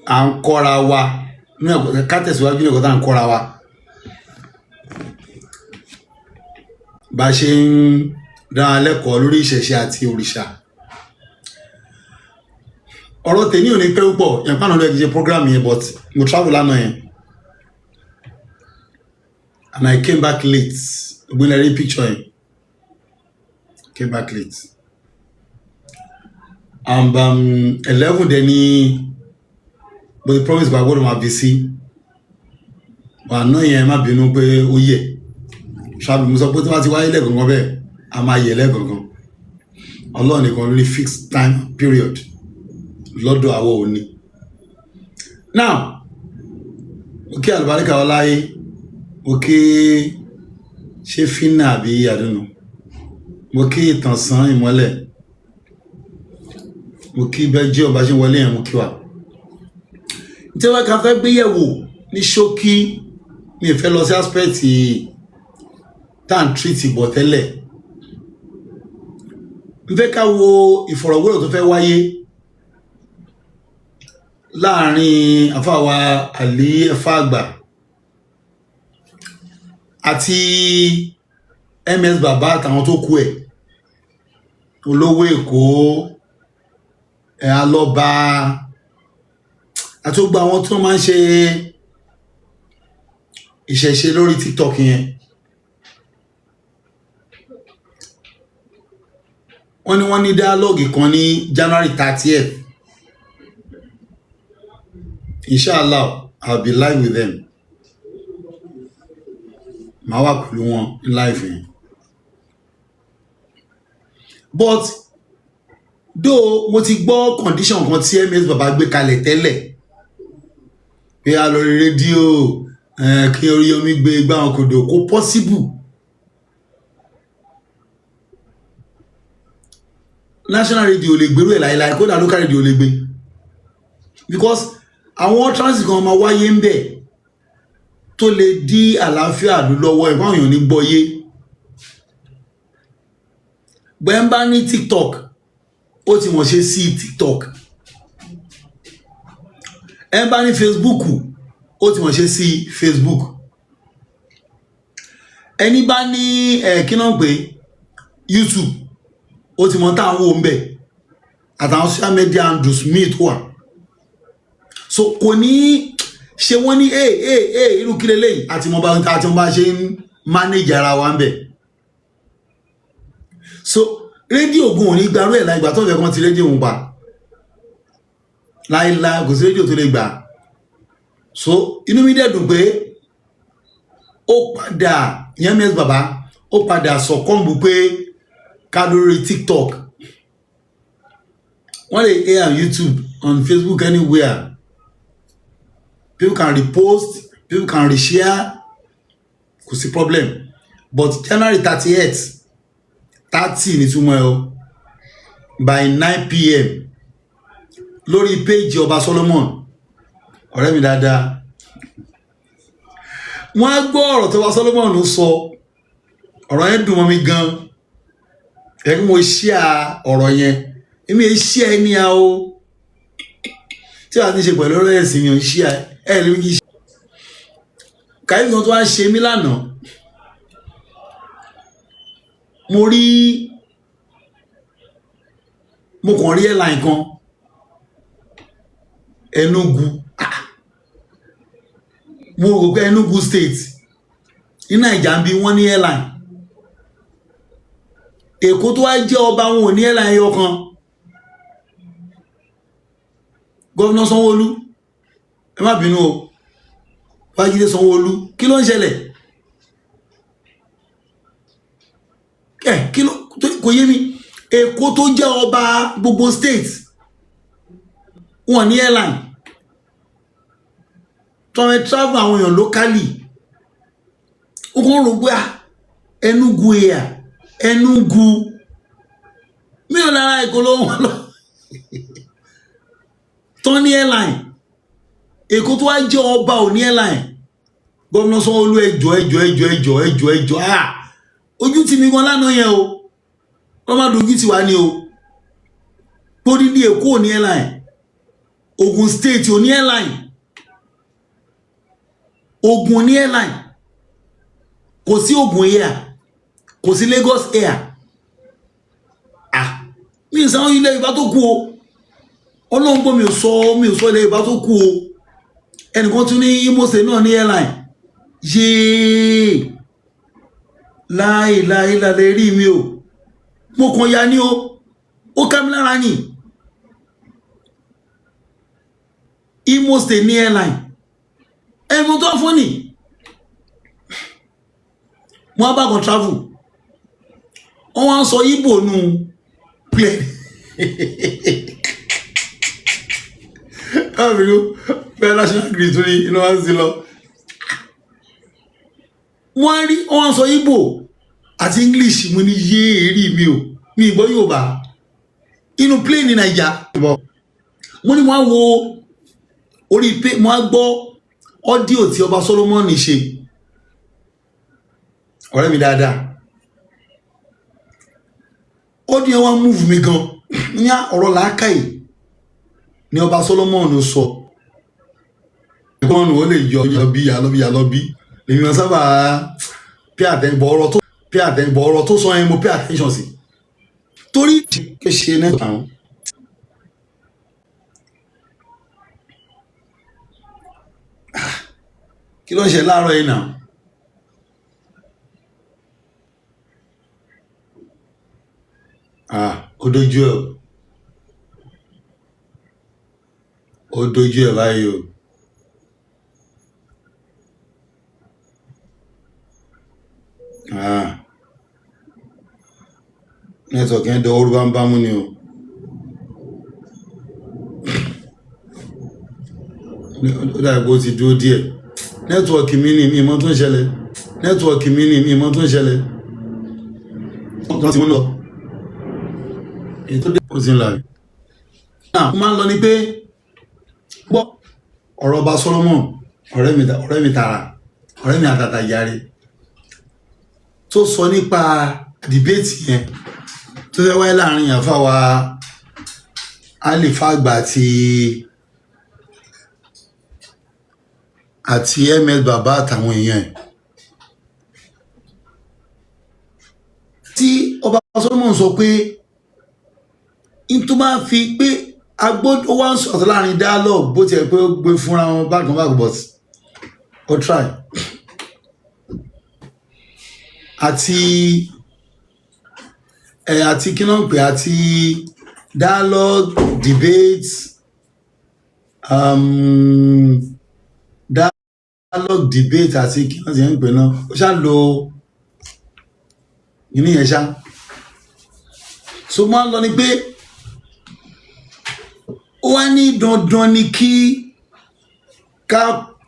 À ń kọ́ra wa ní ẹ̀kọ́, ká tẹ̀síwájú ní ẹ̀kọ́ tá à ń kọ́ra wa, bá a ṣe ń dá lẹ́kọ̀ọ́ lórí ìṣẹ̀ṣe àti òrìṣà. Ọ̀rọ̀ tèmi ò ní pẹ́ púpọ̀. Yẹn pàánù lóye kì í ṣe program yẹn, but mo travel lánàá yẹn and I came back late. Ògbónlẹ̀ rí picture yẹn, came back late and 11 dẹ̀ ni mo ti promise gba gbọ́dọ̀ máa fi sí àná yẹn. Má bínú pé ó yẹ travel. Mo sọ pé tí wọ́n ti wáyé lẹ́ẹ̀kankan bẹ́ẹ̀, a máa yẹ lẹ́ẹ̀kankan. Ọlọ́run nìkan ló ní fixed time period lọ́dọ̀ àwọ̀ òní. Now, mo kí àlùbáríkà ọláyé, mo kí ṣé fínà àbí àdúnú, mo kí ìtànsán ìmọ́lẹ̀, mo kí bẹ́jẹ́ ọba ṣe wọlé yẹn, mo kí wa. Tí wọ́n ká fẹ́ gbéyẹ̀wò ní ṣókí, mi ò fẹ́ lọ sí aspect tá à ń treat bọ̀ tẹ́lẹ̀. N fẹ́ ká wo ìfọ̀rọ̀wérọ̀ tó fẹ́ wáyé láàrin àfàwà Àlí Ẹ̀fàgbà àti MS Bàbá àtàwọn tó kú ẹ̀, olówó Èkó ẹ̀, alọ́ba àti gbogbo àwọn tó máa ń ṣe ìṣẹ̀ṣe lórí TikTok yẹn. Wọ́n ní dialogue kan ní January 30th. Inshallah, I'll be live with them. Màá wà pẹ̀lú wọn ní live yẹn. But though mo ti gbọ́ condition kan tí MS Baba gbé kalẹ̀ tẹ́lẹ̀ pé a lórí rédíò kí Oríyọmí gbé gbá wọn kòdò, kò possible. National radio lè gbèrú ẹ̀ láìláì, kódà local radio lè gbé, because àwọn transit kan máa wáyé ń bẹ̀ tó lè dí àlàáfíà ìlú lọ́wọ́ ẹ̀, fáwọn èèyàn ní gbọ́yé. Gbẹ̀ǹbá ní TikTok, ó ti wọ́n ṣe sí TikTok. Ẹ̀ bá ní Facebook, ó ti wọ́n ṣe sí Facebook. Ẹni bá ní ẹ̀ kí náà pé YouTube, ó ti mọ táwọn wò ń bẹ̀ àtàwọn social media handles míì tó wà. So kò ní ṣe wọ́n ní ee ee ee irú kí leléyìí, àti mo bá àti mo bá ṣe ń manage ara wa ń bẹ̀. So rédíò gun ò ní gbarú ẹ̀ láì gbà tó fẹ́ kan ti rédíò ń pa láìláì, kò sí rédíò tó lè gbà. So inú mi dẹ̀ dùn pé ó padà ìyẹn MS Baba ó padà sọ̀kọ́ǹbù pé ká lórí TikTok, wọ́n lè air on YouTube, on Facebook, anywhere. People can repost, people can reshare, kò sí problem. But January 38, 30 ní túmọ̀ ẹ o, by 9 p.m. lórí péjì Ọba Solomon, ọ̀rẹ́ mi dáadáa, wọ́n á gbọ́ ọ̀rọ̀ tó Ọba Solomon sọ. Ọ̀rọ̀ yẹn dùn mọ́ mi gan. Ẹ kí mo ṣíà ọ̀rọ̀ yẹn, èmi ẹ ṣíà ẹni à o tí wàá ti ṣe pẹ̀lú ọ̀rọ̀ ẹ̀sìn mi ò ṣíà ẹ̀ ló ń yí. Kàyéfì kan tó wá ṣe mí lánàá, mo rí, mo kàn rí airline kan, Enugu. Mo rò pé Enugu State ní Naija ń bí wọ́n ní airline. Èkó tó wá jẹ́ ọba wọn ò ní airline ẹyọ kan. Gọ́vnà Sanwó-Olú, ẹ má bínú o, Babájídé Sanwó-Olú, kí ló ń ṣẹlẹ̀ ẹ? Kí ló kò yé mi? Èkó tó jẹ́ ọba gbogbo state, wọn ní airline tọ́wọ́n travel àwọn èèyàn locally. Ó kàn rò pé Enugu air, Enugu mi ò lára Èkó ló wọn lọ tán ní airline. Èkó tó wá jẹ́ ọba ò ní airline. Gómìnà Sanwó-Olú, ẹjọ́ ẹjọ́ ẹjọ́ ẹjọ́ ẹjọ́ ẹjọ́, ah, ojú tì mí gan lánàá yẹn o. Wọ́n má dojú tì wá ní o, torí ní Èkó ò ní airline. Ogun State ò ní airline. Ogun ní airline, kò sí Ogun Air, kò sí Lagos Air. Ah, mi ì sáwọn ilẹ̀ Yorùbá tó kù o. Ọlọ́run gbọ́, mi ò sọ ilẹ̀ Yorùbá tó kù o. Ẹnìkan tún ní Imo State náà ní airline. Yéé, láìláìlàlẹ̀ rí mi o. Mo kàn ya ní o, ó ká mi lára ní Imo State ní airline. Ẹ̀mọ́ tó fún ni wọ́n bá kan travel, wọ́n wá ń sọ Ìgbò nù plane. Káàbìrú bẹ́ẹ̀, national grid tó ní iná wá ń sí lọ. Wọ́n rí wọ́n sọ Ìgbò àti English. Mo ní yéé rí mi o, mi ìgbọ́ Yorùbá inú plane ní Naija. Mo ní wọ́n á wo orí pé mo á gbọ́ audio tí ọba Solomoni ṣe, ọ̀rẹ́ mi dáadáa. Audio yẹn wá move mi gan ní ọ̀rọ̀ làákàyè ni ọba Solomoni sọ. Solomoni ó lè yọ lọ bí alọ́bí alọ́bí. Lèmi wọn sábà pay attention bọ̀ ọ̀rọ̀ tó pay attention bọ̀ ọ̀rọ̀ tó sọ yẹn, mo pay attention sí torí kí ṣe náà àwọn. Kí ló ń ṣe láàárọ̀ yìí náà? Ah, ó dojú ẹ o, ó dojú ẹ báyìí o. Ah, network yẹn dọwọ́ bá ń bámú ni o. Ó dàbí pé ó ti dúró díẹ̀. Network mi ni mi mọ́ tó ń ṣẹlẹ̀. Network mi ni mi mọ́ tó ń ṣẹlẹ̀. Wọ́n ti mú lọ. Èyí tó dé ó ti ń lọ. Náà mo máa ń lọ ni pé gbọ́ ọ̀rọ̀ ọba Solomon, ọ̀rẹ́ mi tààrà, ọ̀rẹ́ mi àtàtà yáre, tó sọ nípa debate yẹn tó fẹ́ wáyé láàrin àfáwà Alifagba àti ms bàbá àtàwọn èèyàn ẹ̀. Tí ọba Solomon sọ pé n tó máa fi pé agbó ó wá ń sọ̀tọ̀ láàrin dialogue, bó tiẹ̀ pé ó gbé fúnra wọn bákan bákan, but ó try àti ẹ àti kí náà ń pè, àti dialogue, debate, dialogue, debate àti kí náà ti ń pè náà. Ó ṣáà lo ìní yẹn ṣá. So máa ń lọ ni pé ó wá ní dandan ni kí ká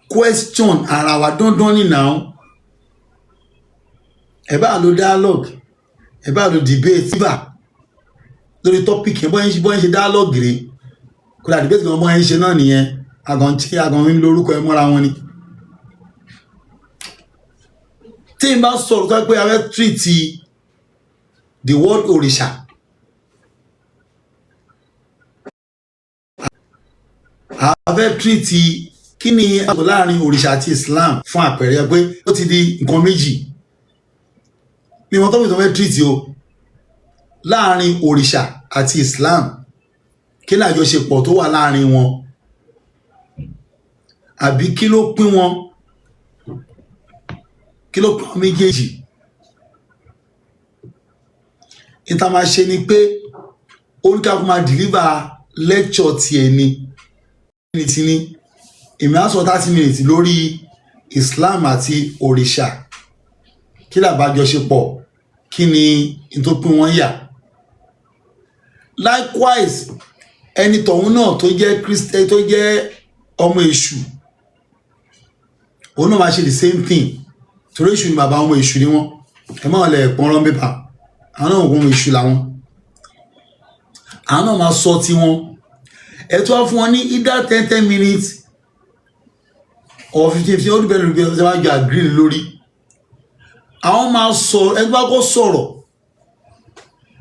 question ara wa. Dandan ni now. Ẹ bá lo dialogue, ẹ bá lo debate bá lórí topic yẹn, bọ́yìn ṣe dialogue rè kódà debate kan bọ́yìn ṣe náà nìyẹn. Àgàn tí àgàn ń lórúkọ ẹ mọ́ra wọn ni. Tí n bá sọ̀rọ̀ tó pé a fẹ́ treat the word òrìṣà, a fẹ́ treat kí ni àtọ̀ láàrin òrìṣà àti Islam fún àpẹẹrẹ pé ó ti di nǹkan méjì ní wọn tó fi tó fẹ́ treat o láàrin òrìṣà àti Islam, kí ni àjọṣepọ̀ tó wà láàrin wọn, àbí kí ló pín wọn, kí ló pín wọn méjèèjì? Níta máa ṣe ni pé oníkàkùn máa deliver lecture tiẹ̀ ni minutes ni. Èmi á sọ 30 minutes lórí Islam àti òrìṣà, kí làbájọṣepọ̀, kí ni n tó pín wọn yà. Likewise, ẹni tọ̀hún náà tó jẹ́ Christian, tó jẹ́ ọmọ èṣù, òun náà máa ṣe the same thing, torí èṣù ni bàbá ọmọ èṣù ni wọ́n. Ẹ má lẹ̀ pọ́nrán pépà, àwọn náà ọmọ èṣù làwọn. Àwọn náà máa sọ tiwọn. Ẹ tó wá fún wọn ní either 10 10 minutes or 15 15, ó dìbẹ̀ lórí bí wọ́n bá jọ agree lórí. Àwọn máa sọ, ẹni tó bá kọ́ sọ̀rọ̀,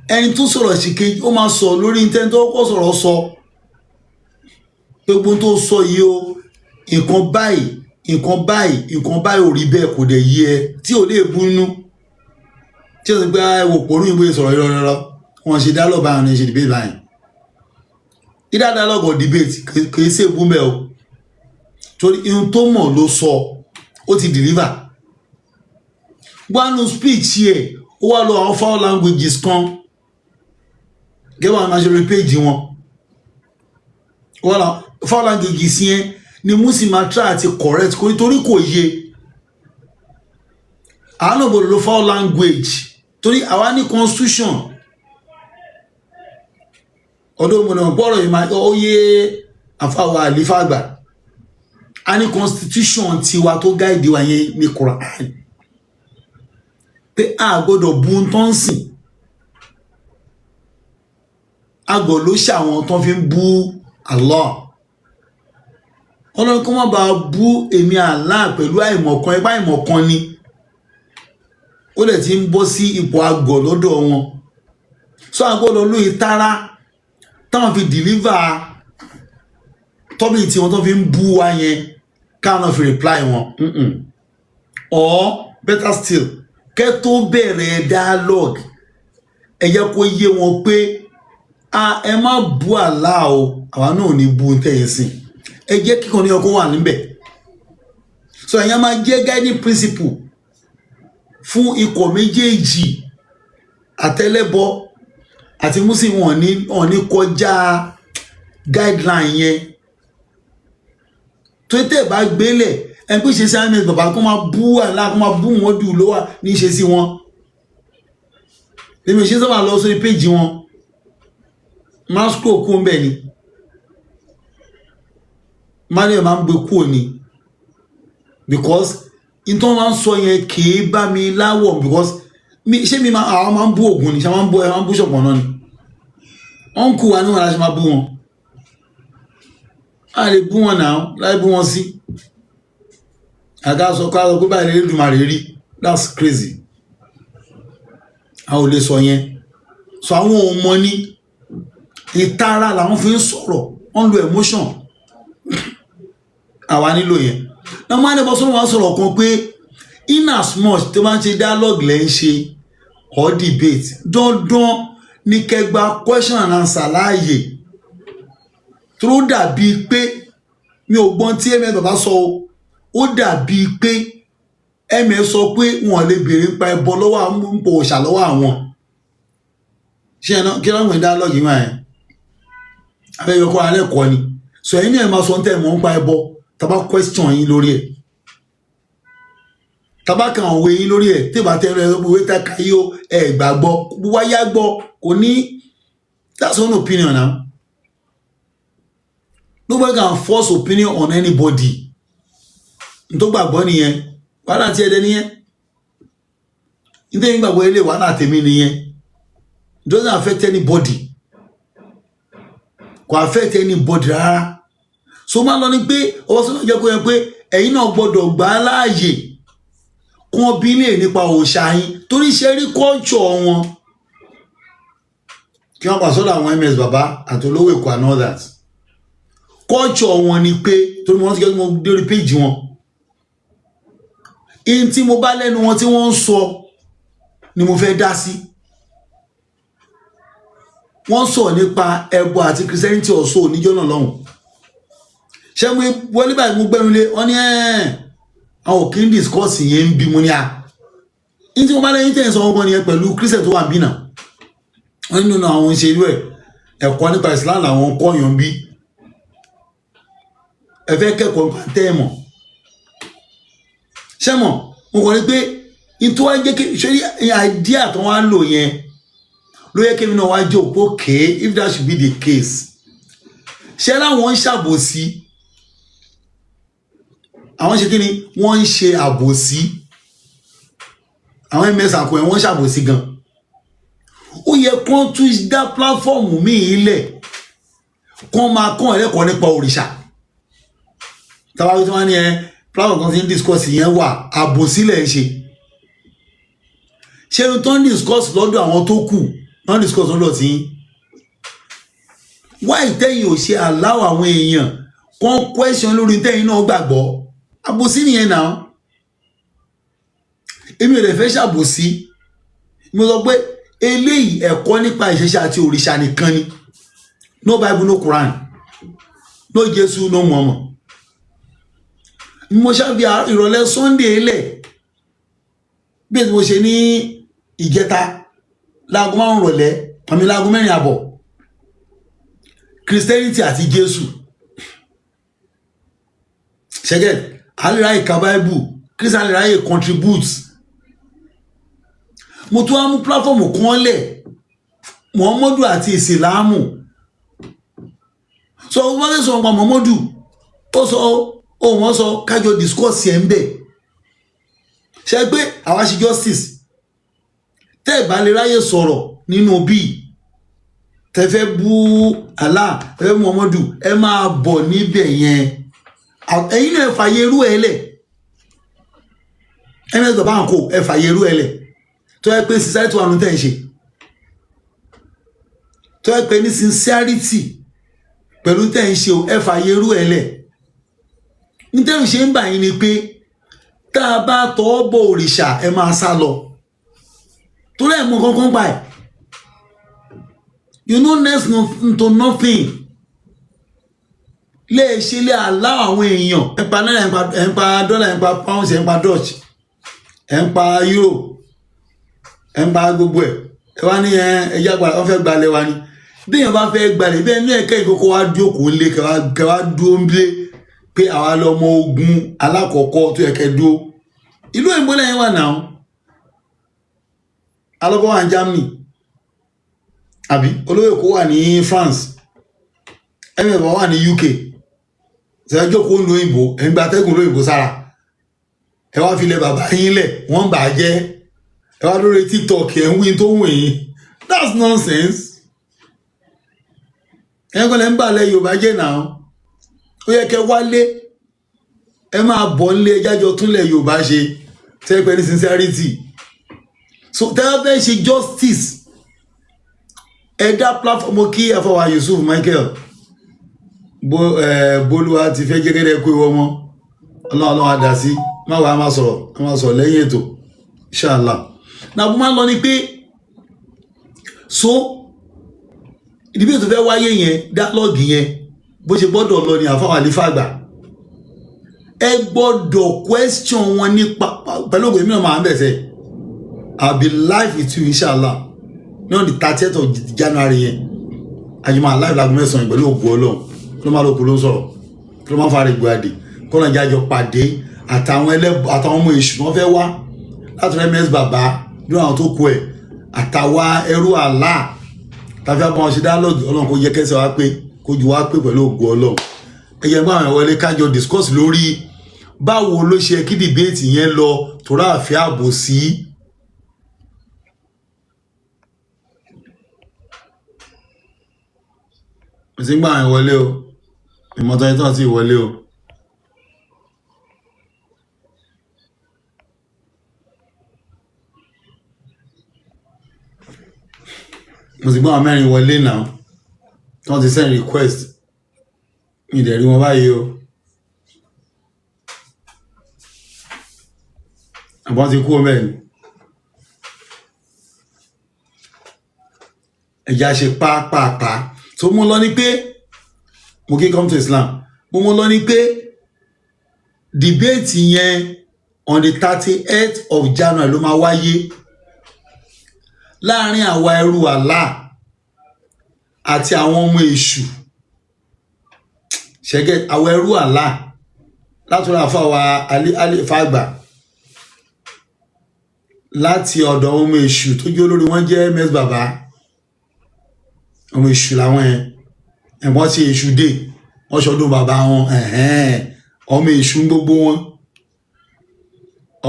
ẹni tó sọ̀rọ̀ sí kejì, ó máa sọ lórí ẹni tó kọ́ sọ̀rọ̀ sọ. Pé gbogbo tó sọ yìí o, nǹkan báyìí, nǹkan báyìí, nǹkan báyìí ò rí bẹ́ẹ̀, kò dẹ̀ yé ẹ, tí ò lè bú inú, tí ó sì pé ẹ wò pòrú ìwé sọ̀rọ̀ irọ́ rárá. Wọn ṣe dialogue báyìí, wọn ṣe debate báyìí. Either dialogue or debate, kì í ṣe èbú mẹ́ o, torí ihun tó mọ̀ ló sọ, ó ti deliver gbanu speech yẹ. Ó wá lọ àwọn foul languages kan gẹ́gẹ́ bá wọn máa ṣe lórí page wọn. Wọ́n lọ foul languages yẹn ni Muslim máa try àti correct kò nítorí kò yé. Àwọn náà gbọ́dọ̀ lo foul language torí àwa ní constitution. Ọdún mọ̀nà gbọ́rọ̀ yìí máa ó yé àfàwọ̀ àlífà àgbà. A ní constitution tiwa tó guide wa yẹn ní Quran, pé a gbọ́dọ̀ bu ń tán sìn. Àgọ̀ ló ṣe àwọn tó fi ń bú Allah. Ọlọ́run kó má bàa bú èmi Allah pẹ̀lú àìmọ̀kan. Ẹgbẹ́ àìmọ̀kan ni ó dẹ̀ ti ń bọ́ sí ipò àgọ̀ lọ́dọ̀ wọn. So a gbọ́dọ̀ ló ìtara táwọn fi deliver topic tí wọ́n tó fi ń bú wa yẹn, káwọn náà fi reply wọn. Or better still, kẹ́ tó bẹ̀rẹ̀ dialogue, ẹ jẹ́ kó yé wọn pé a ẹ má bú Allah o, àwa náà ò ní bú tẹ̀yìn sìn. Ẹ jẹ́ kíkan ní ọkọ̀ wà níbẹ̀. So ẹ̀yàn máa jẹ́ guiding principle fún ikọ̀ méjèèjì, àtẹlẹ́bọ àti Muslim. Wọn ní kọjá guideline yẹn. Tó tẹ̀ bá gbélẹ̀ ẹni pé ṣe sí àmì bàbá kó máa bú Allah, kó máa bú wọn dù ló wà ní í ṣe sí wọn. Èmi ò ṣe sábà lọ sórí péjì wọn, máa scroll kú ń bẹ̀ ni, manuel máa ń gbé kúrò ni, because nítorí wọ́n máa ń sọ yẹn kì í bá mi láwọ̀, because mi ṣé mi máa àwọn máa ń bú Ògún ni, ṣé máa ń bú ẹ, máa ń bú Ṣọ̀pọ̀nná ni. Wọ́n ń kú wa níwọ̀n láti máa bú wọn. A lè bú wọn náà láì bú wọn sí àga sọ ká sọ pé báyìí lè rí. That's crazy. A ò lè sọ yẹn. So àwọn ò mọ ní ìtara làwọn fi ń sọ̀rọ̀, wọ́n ń lo emotion. Àwa nílò yẹn náà. Máa ní bọ́ sọ́nà wọn sọ̀rọ̀ kan pé in as much tó bá ń ṣe dialogue lẹ́ ń ṣe or debate, dandan ní kẹgbà question and answer láàyè. Tó dàbí pé mi ò gbọ́n tí ms bàbá sọ o, ó dàbí pé ms sọ pé wọn lè béèrè nípa ẹbọ lọ́wọ́ àwọn, nípa òòṣà lọ́wọ́ àwọn. Ṣé ẹ náà kí ló ń wẹ̀ dialogue yìí wá yẹn? Abẹ́yẹ kọ́ alẹ́ kọ́ ni. So ẹ̀yin náà máa sọ ń tẹ̀ mọ́ nípa ẹbọ, tàbá question yín lórí ẹ̀, tàbá kan òwe yín lórí ẹ̀, tí ìbá tẹ́ ẹ òwe tá ká yí o, ẹ gbàgbọ́ wáyá gbọ́ kò ní. That's one opinion now. Nobody can force opinion on anybody. N tó gbàgbọ́ nìyẹn, wàhálà tí ẹ dẹ nìyẹn. Nítorí gbàgbọ́ ilé, wàhálà tèmi nìyẹn. It doesn't affect anybody, kò affect anybody rárá. So máa lọ ní pé ọwọ́ sọ́nà jẹ́ kó yẹ pé ẹ̀yin náà gbọ́dọ̀ gbà á láàyè kí wọ́n bí lè nípa òòṣà yín, torí ṣe rí culture wọn kí wọ́n pa sọ́dọ̀ àwọn ms bàbá àti olówó Èkó and all that. Culture wọn ni pé, torí mo rántí kí mo dé orí page wọn, in tí mo bá lẹ́nu wọn tí wọ́n ń sọ ni mo fẹ́ dá sí. Wọ́n sọ nípa ẹbọ àti Christianity ọ̀ṣọ́ oníjọ́ náà lọ́hùn. Ṣé mo wọlé báyìí, mo gbẹ́nu lé wọ́n ní ẹ̀ àwọn ò kí ń discuss yẹn ń bí. Mo ní à ní tí mo bá lẹ́yìn tẹ̀ ń sọ wọn nìyẹn pẹ̀lú Christian tó wà ń bí náà. Wọ́n nínú àwọn ń ṣe irú ẹ̀, ẹ̀kọ́ nípa Islam làwọn kọ́yàn bí. Ẹ fẹ́ kẹ́kọ̀ọ́ nípa tẹ́ ẹ mọ̀. Ṣé mọ̀, mo kàn ní pé nítorí wá jẹ́ kí ṣé idea tó wá ń lò yẹn ló yẹ kí èmi náà wá jẹ́ òpó. Okay, if that should be the case, ṣé láwọn ń ṣàbòsí? Àwọn ṣe kí ni? Wọ́n ń ṣe àbòsí. Àwọn ms àkọ́ ẹ̀, wọ́n ń ṣàbòsí gan. Ó yẹ kán tún dá platform míì lẹ̀, kán máa kọ́ ẹ̀lẹ́kọ̀ọ́ nípa òrìṣà. Táwa tí wọ́n ní ẹ platform kan ti ń discuss yẹn wà, àbòsí lẹ̀ ń ṣe. Ṣé ní tó ń discuss lọ́dọ̀ àwọn tó kù tó ń discuss lọ́dọ̀ tí wá ìtẹ́yìn ò ṣe aláwọ̀ àwọn èèyàn Kàn question lórí tẹ́yìn náà gbàgbọ́. Àbòsí nìyẹn náà. Èmi ò lè fẹ́ ṣàbòsí. Mo sọ pé eléyìí, ẹ̀kọ́ nípa ìṣẹ̀ṣe àti òrìṣà nìkan ni. No Bible, no Quran, no Jésù, no Muhammad. Mo ṣàfi ìrọ̀lẹ́ Sunday lẹ̀ bí ètò mo ṣe ní ìjẹta, láago 5 rọ̀lẹ́ àmì láago 4:30, Christianity àti Jésù. Ṣẹ́gẹ̀ àlè ka Bible, Christian lè ráyè contribute. Mo tún wá mú platform kan lẹ̀, Muhammadu àti Ìsìlámù. So wọ́n fẹ́ sọ̀rọ̀ pa Muhammadu, ó sọ ohun wọn sọ, kájọ discuss ẹ̀ ń bẹ̀. Ṣe pé àwa ṣe justice. Tẹ́ ẹ̀ bá lè ráyè sọ̀rọ̀ nínú bíi tẹ́ fẹ́ bú Allah, tẹ́ fẹ́ Muhammadu, ẹ máa bọ̀ níbẹ̀ yẹn. Ẹ̀yin náà, ẹ fàyè irú ẹ lẹ̀. Ms bàbá àǹkó, ẹ fàyè irú ẹ lẹ̀. Tó yẹ pé sincerity wà nù tẹ́ ń ṣe, tó yẹ pé ní sincerity pẹ̀lú tẹ́ ń ṣe o, ẹ fàyè irú ẹ lẹ̀. Nítorí ṣe ń bà yín ni pé tá a bá tọ́ bọ òrìṣà, ẹ máa sá lọ, torí ẹ̀ mọ kankan pa ẹ̀. You know next to nothing. Lè ṣe lè allow àwọn èèyàn. Ẹ̀ ń pa náírà, ẹ̀ ń pa dọ́là, ẹ̀ ń pa pounds, ẹ̀ ń pa Dutch, ẹ̀ ń pa euro, ẹ̀ ń pa gbogbo ẹ̀. Ẹ wá ní ẹ ẹjẹ́ àgbà wọ́n fẹ́ gbalẹ̀ wa ni. Bí èèyàn bá fẹ́ gbalẹ̀ bí ẹni ẹ̀kẹ́ ìkókó wa jókòó lé, kẹwàá dúró ń lé pé àwa lọmọ ogun alákọ̀ọ́kọ́ tó yẹ kẹ́ dúró. Ìlú òyìnbó lẹ́yìn wà náà, alọ́kọ́ wà ní Germany, àbí olóyè kó wà ní France, ẹ̀mẹ̀bà wà ní UK. Ṣe jókòó ń lo òyìnbó, ẹ̀ ń gba atẹ́gùn lóyìnbó sára, ẹ wá filẹ̀ bàbá yín lẹ̀, wọ́n ń bà á jẹ́. Ẹ wá lórí TikTok, ẹ̀ ń wí tó wù yín. That's nonsense. Ẹ kọ́ lẹ́ ń bà lẹ̀ Yorùbá jẹ́ náà. Ó yẹ kẹ́ wálé, ẹ máa bọ̀ nílé, ẹjájọ túnlẹ̀ Yorùbá ṣe tẹ́ pẹ́ ní sincerity. So tẹ́ ẹ fẹ́ ṣe justice, ẹ dá platform kí àfọwà Yusuf Michael bó ẹ bólúwa ti fẹ́ jẹ́gẹ́dẹ́ kó ìwọ mọ́. Ọlọ́run, Ọlọ́run á dá sí. Má wàá má sọ̀rọ̀, má sọ̀rọ̀ lẹ́yìn ètò, inshallah. Náà bó máa ń lọ ni pé so ìdíbí ètò fẹ́ wáyé yẹn, dialogue yẹn, bó ṣe gbọ́dọ̀ lọ ni àfọwà àlífà àgbà. Ẹ gbọ́dọ̀ question wọn nípa pẹ̀lú ògbé mìíràn máa ń bẹ̀sẹ̀. I'll be live with you, inshallah, ní on the 30th of January yẹn. Àjùmọ̀ live láago 9 pẹ̀lú ògùn Ọlọ́run. Kí ló máa lóko ló ń sọ̀rọ̀, kí ló máa ń fa àrègbè àdè kọ́nà jájọ pàdé àtàwọn ẹlẹ́bù àtàwọn ọmọ èṣù wọn fẹ́ wá láti rẹ́ mẹ́sì bàbá ní àwọn tó kú ẹ̀ àtàwa ẹrú àlá tàbí àbọ̀ ṣe dialogue. Ọlọ́run kò yẹ kẹsẹ̀ wá pé kó ju wá pé pẹ̀lú ògùn Ọlọ́run. Ẹ jẹ́ gbọ́ àwọn ìwọlé, kájọ discuss lórí báwo ló ṣe kí debate yẹn lọ, tó ráàfin ààbò sí. Mo ti ń gbà àwọn ìwọlé o, ìmọ̀tọ́ yẹn tó ti wọlé o. Mo ti gbọ́ àwọn mẹ́rin wọlé náà tí wọ́n ti send request, mi dẹ̀ rí wọn báyìí o. Àbọ̀n ti kú ọmọ ẹ̀ ní. Ẹ̀já ṣe pápápá tó mú lọ ní pé mo kí come to Islam. Mo mú lọ ní pé debate yẹn on the 38th of January ló máa wáyé láàrin àwa ẹrú Allah àti àwọn ọmọ èṣù. Ṣẹ́gẹ́ àwọn ẹrú Allah látọ̀rọ̀ àfàwà alifàgbà láti ọ̀dọ̀ ọmọ èṣù tó jẹ́ olórí wọn jẹ́ ms bàbá. Ọmọ èṣù làwọn yẹn, ẹ̀wọ̀n ti èṣù dé, wọ́n ṣọdún bàbá wọn. Ọmọ èṣù gbogbo wọn,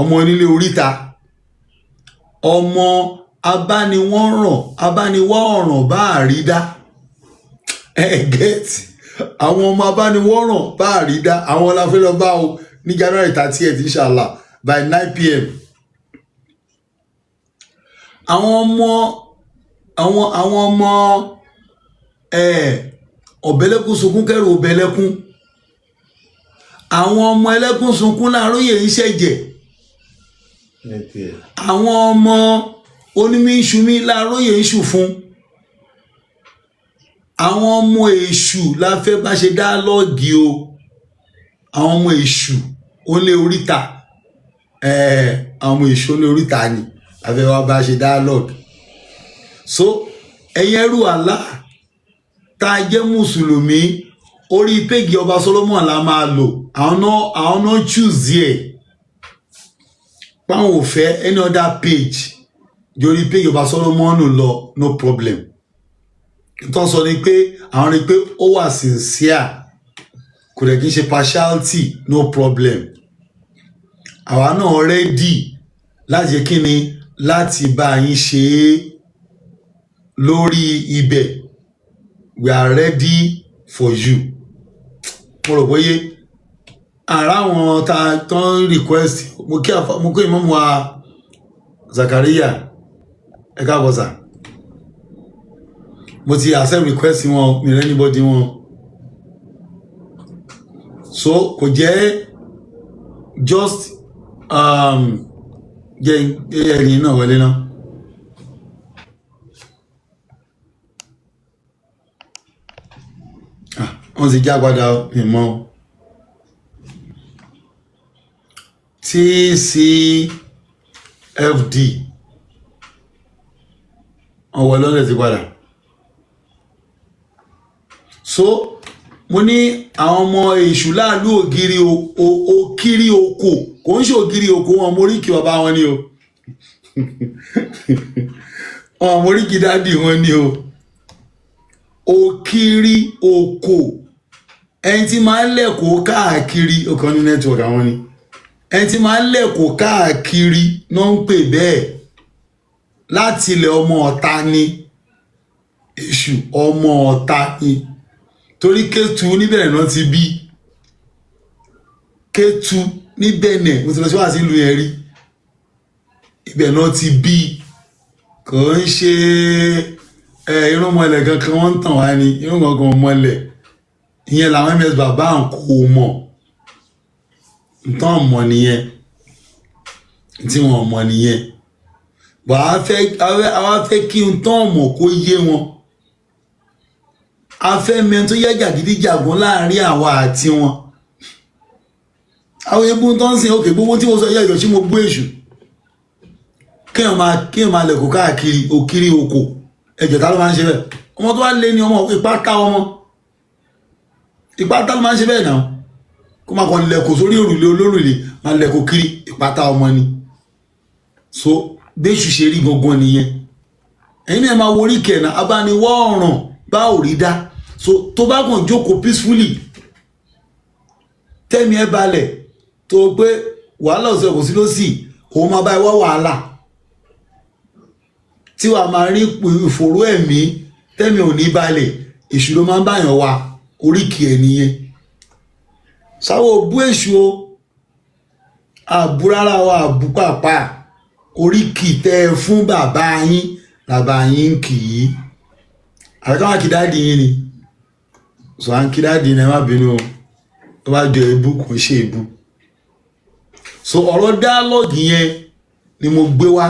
ọmọ onílé oríta, ọmọ abániwọ̀nràn, abániwá ọ̀ràn bá àrídá. Ẹ gẹ́ẹ̀tì àwọn ọmọ abániwọ̀ràn bá àrídá, àwọn la fẹ́ lọ bá o ní January 30th, inshallah, by 9 p.m. Àwọn ọmọ àwọn ọmọ ọ̀bẹ̀lẹ́kún sunkún kẹrù ọ̀bẹ̀lẹ́kún. Àwọn ọmọ ẹlẹ́kún sunkún láàróyè ń ṣẹ̀jẹ̀. Àwọn ọmọ onímíṣumí láàróyè ń ṣù fún. Àwọn ọmọ èṣù la fẹ́ bá ṣe dialogue o. Àwọn ọmọ èṣù ó lé oríta, àwọn ọmọ èṣù ó lé oríta ni la fẹ́ wá bá ṣe dialogue. So ẹ̀yin ẹrú Allah tá a jẹ́ mùsùlùmí, orí page Ọba Solomon la máa lò. Àwọn náà choose ẹ̀ páwọn ò fẹ́ any other page yorí page Ọba Solomon lọ. No problem. Tó ń sọ ni pé àwọn rí i pé ó wà sincere, kò dẹ̀ kí n ṣe partiality. No problem. Àwa náà ready láti ṣe kíni, láti bá yín ṣe é lórí ibẹ̀. We are ready for you. Mo rò bóyé ara àwọn tá a tán request. Mo kí ìmọ̀mù wa Zakaria, ẹ káàbọ̀ sà. Mo ti accept request wọn, mi rẹ́ anybody wọn. So kò jẹ́ just jẹ́ ẹ̀yìn náà wọlé náà. Ah, wọ́n ti já padà mi mọ́ TCFD. Wọ́n wọlé ọ̀lẹ̀ ti padà. So mo ní àwọn ọmọ èṣù láàlú ògiri òkiri oko, kò ń ṣe ògiri oko wọn. Mo rí kí bàbá wọn ni o, wọn mo rí kí daddy wọn ni o. Òkiri oko, ẹni tí máa ń lẹ̀kọ́ káàkiri ọkàn ní network àwọn ni ẹni tí máa ń lẹ̀kọ́ káàkiri náà ń pè bẹ́ẹ̀. Láti ilẹ̀ ọmọ ọ̀ta ni èṣù, ọmọ ọ̀ta ni, torí Kétu níbẹ̀rẹ̀ náà ti bí Kétu níbẹ̀nẹ̀. Mo ti lọ sí wàásù ìlú yẹn rí, ibẹ̀ náà ti bí. Kò ń ṣe irúnmọlẹ̀ kankan, wọ́n ń tàn wá ní irun kankan mọlẹ̀. Ìyẹn làwọn ms bàbá à ń kó mọ̀ ntọ́ mọ̀ nìyẹn, tí wọ́n mọ̀ nìyẹn. Wàá fẹ́, àwa fẹ́ kí n tán mọ̀ kó yé wọn. A fẹ́ mẹ́ni tó yẹ jàgídíjàgan láàrin àwa àti wọn. Àwọn ebú tó ń sìn òkè gbogbo tí mo sọ yẹ ìyọ̀ sí mo bú èṣù. Kéèyàn máa lẹ̀kọ̀ káàkiri òkiri oko, ẹjọ́ ta ló máa ń ṣe bẹ́ẹ̀? Ọmọ tó bá lé ní ọmọ ipá ká, ọmọ ipá tá ló máa ń ṣe bẹ́ẹ̀ náà. Kó máa kàn lẹ̀kọ̀ sórí òrùlé olórùlé, máa lẹ̀kọ̀ kiri, ìpátá ọmọ ni. So béṣù ṣe rí gangan nìyẹn. Ẹ̀yin náà máa worí kẹ̀nà abániwọ́ ọ̀ràn bá ò rí dá. So tó bá kàn jókòó peacefully, tẹ́mi ẹ balẹ̀, tó pé wàhálà ọ̀sẹ̀ kò sí lọ́sì, òun máa bá ẹ wá wàhálà tí wàá máa rí ìfòró ẹ̀mí, tẹ́mi ò ní balẹ̀. Èṣù ló máa ń báyàn wa, oríkì ẹ̀ nìyẹn. Sáwọ́ bú èṣù o, àbú rárá o, àbú pàápàá. Oríkì tẹ́ ẹ fún bàbá yín làbá yín kì í, àbíká wà kí daddy yín ni. Sọ à ń kí daddy ní, ẹ má bínú o, tó bá jọ ebú, kò ń ṣe ebú. So ọ̀rọ̀ dialogue yẹn ni mo gbé wá.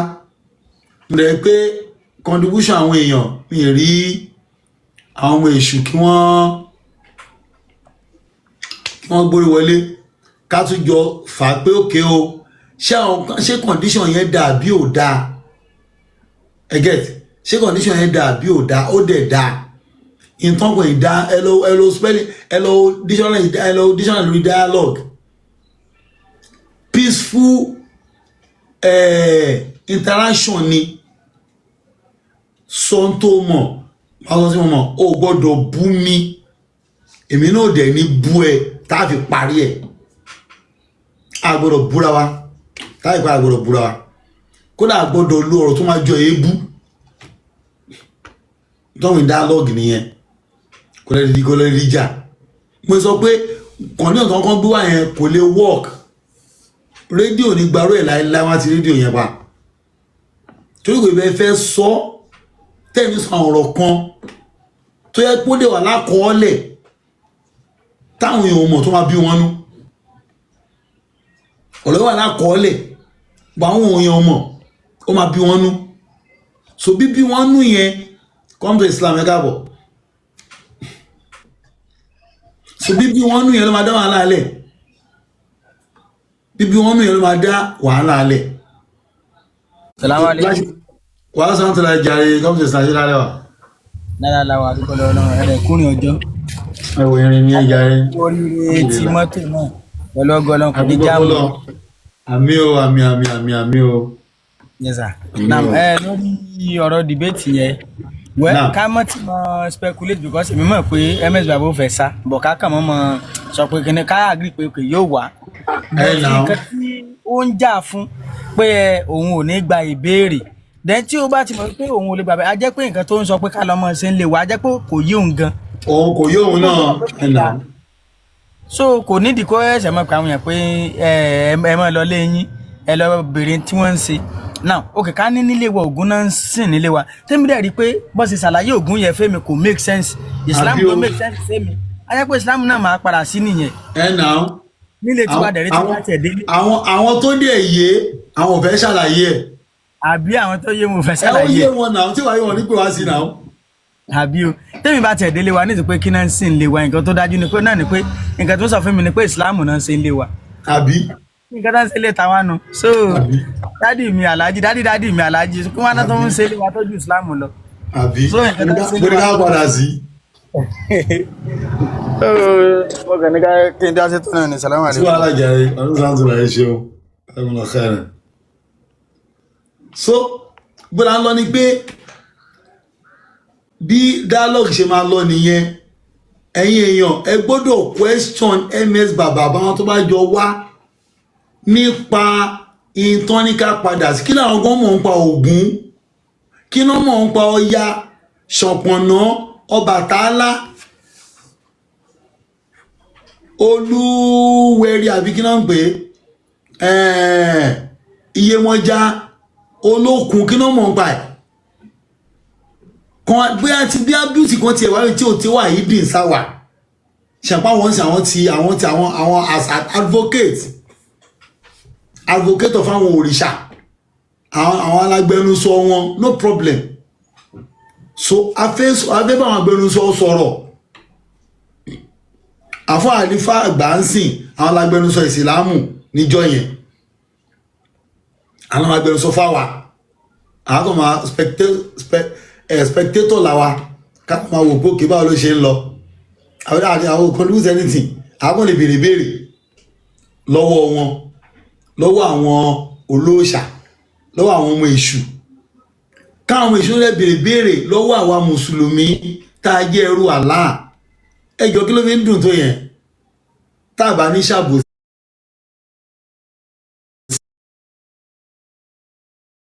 Mo rẹ̀ pé contribution àwọn èèyàn, mi rí àwọn ọmọ èṣù kí wọ́n gbórí wọlé, ká tún jọ fà á pé òkè o, ṣé àwọn ṣé condition yẹn dáa bí ò dáa? Ẹ get, ṣé condition yẹn dáa bí ò dáa? Ó dẹ̀ dáa. Nǹkan kò ní dá. Ẹ lọ spelling, ẹ lọ dictionary, ẹ lọ dictionary lórí dialogue. Peaceful interaction ni. Sọ tó mọ̀, máa sọ sí mo mọ̀, o gbọ́dọ̀ bú mi, èmi náà dẹ̀ ní bú ẹ, tá a fi parí ẹ̀. A gbọ́dọ̀ búra wa tá a fi parí, a gbọ́dọ̀ búra wa. Kódà a gbọ́dọ̀ lo ọ̀rọ̀ tó máa jọ èébú. Tọ́wọ́n dialogue nìyẹn. Kò lè di jà. Mo sọ pé kọ̀ní ọ̀tọ̀ kan gbé wá yẹn kò lè work. Rédíò ní gbarú ẹ̀ láéláé, wá ti rédíò yẹn pa, torí kò ibẹ̀ fẹ́ sọ tẹ́ẹ̀mí sọ àwọn ọ̀rọ̀ kan tó yẹ kó lè wà lákọọ́lẹ̀ táwọn èèyàn mọ̀ tó máa bí wọn nú. Ọ̀rọ̀ wà lákọọ́lẹ̀ bọ̀, àwọn èèyàn mọ̀, ó máa bí wọn nú. So bíbí wọn nú yẹn, come to Islam, ẹ káàbọ̀. So bíbí wọn nú yẹn ló máa dá wàhálà lẹ̀. Bíbí wọn nú yẹn ló máa dá wàhálà lẹ̀. Salamu alaikum. Wàhálà sàn tó la jàre, come to Islam, ṣe lálẹ́ wa. Lára làwọn àdúgbò lọ́wọ́ ẹ̀rẹ̀ kúrin ọjọ́. Ẹ wò irin ní jàre. Oríire ti mọ́tò náà pẹ̀lú ọgọ́lọ́ kò ní Àdúgbò jáàmù. fọlọ́, àmì o, àmì, àmì, àmì, àmì o. Yes sir. Àmì Naam. o. Ẹ lórí ọ̀rọ̀ debate yẹn, wẹ́ Naam. ká mọ̀ tí mo speculate because èmi mọ̀ pé MS Baba ò fẹ́ sá bọ̀, ká kàn mọ́ mọ́ sọ pé kíni, ká agree pé okay, yóò wá. Ẹ But nà. nǹkan tí ó ń jà fún pé ẹ, òun ò ní gba ìbéèrè, then tí ó bá ti mọ̀ pé òun ò lè gbà bẹ́ẹ̀, á jẹ́ pé nǹkan tó ń sọ pé ká lọ́ mọ̀ ṣe ń lè wá, á jẹ́ pé kò yé òun gan. Òun kò yé òun náà, ẹ nà. So kò nídìí kó ẹsẹ̀ mọ̀ pé àwọn èèyàn pé ẹ ẹ mọ̀ lọ lé yín, ẹ lọ bèrè tí wọ́n ń ṣe now. Ok, ká ní nílé wa, Ògún náà ń sìn nílé wa, tẹ́mi dẹ̀ rí i pé bó ṣe ṣàlàyé Ògún yẹn fẹ́mi kò make sense, Islam Àbí ló o. make sense fẹ́mi, á jẹ́ pé Islam náà máa padà sí nìyẹn. Ẹ nà. Nílé tiwa dẹ̀rẹ́ tí àwọn wọ́n tẹ̀ délé. Àwọn tó dẹ̀ yé, àwọn ò fẹ́ ṣàlàyé ẹ̀. Àbí àwọn tó yé mo fẹ́ Ẹ ó ṣàlàyé yé ẹ̀. wọn náà, tí wàá yé wọn ní pé wá sí náà. Àbí o, tẹ́mi bá tẹ̀ délé wa ní ti pé kí náà ń sìn lé wa, nǹkan tó dájú ni pé náà ni pé nǹkan tó sọ fún mi ni pé Islam náà ń ṣe ń lé wa. Àbí. Nǹkan tó ń ṣe lé tàwa nu. So Àbí. daddy mi alájí, daddy daddy mi alájí, kí wọ́n á tó ń ṣe lé wa tọ́jú Islam lọ. Àbí. So nǹkan tó ń ṣe bó ní ká padà sí. Mo kàn ní ká kí n dá sí tó náà ní salamu Sí wàhálà jàre, ọdún sáà tó rà, ẹ ṣeun, ẹkùn lọ xẹrẹ. So bó la ń lọ ni pé bí dialogue ṣe máa lọ nìyẹn. Ẹ̀yin èèyàn, ẹ gbọ́dọ̀ question MS Bàbá báwọn tó bá jọ wá nípa ìtọ́níká padà sí. Kí làwọn gan mọ̀ ń pa Ògún? Kí ló mọ̀ ń pa Ọya, Ṣọ̀pọ̀nná, Ọbàtálá, Olúwẹ̀rí, àbí kí náà ń pè é, Iyemọja, Olókun? Kí náà mọ̀ ń pa ẹ̀ kan? Bóyá ti bí abuse kan tiẹ̀ wáyé tí ò ti wà yìí dín sáwà ṣàpá wọn sí àwọn ti àwọn as advocate of àwọn òrìṣà, àwọn alágbẹnusọ wọn, no problem. So afẹ́ bá àwọn agbẹnusọ sọ̀rọ̀, àfọ àlífà àgbà ń sìn àwọn alágbẹnusọ ìsìlámù níjọ́ yẹn, àwọn agbẹnusọ fáwa, àwọn kan máa spectator làwa, ká máa wò pé òkè, báwo ló ṣe ń lọ. Àwọn àti àwọn kò lose anything, àwọn kan lè béèrè béèrè lọ́wọ́ wọn, lọ́wọ́ àwọn olóòṣà, lọ́wọ́ àwọn ọmọ èṣù, káwọn ọmọ èṣù lè béèrè béèrè lọ́wọ́ àwa mùsùlùmí tá a jẹ́ ẹrú Allah. Ẹjọ́, kí ló fi ń dùn tó yẹn tá a bá ní ṣàbòsí?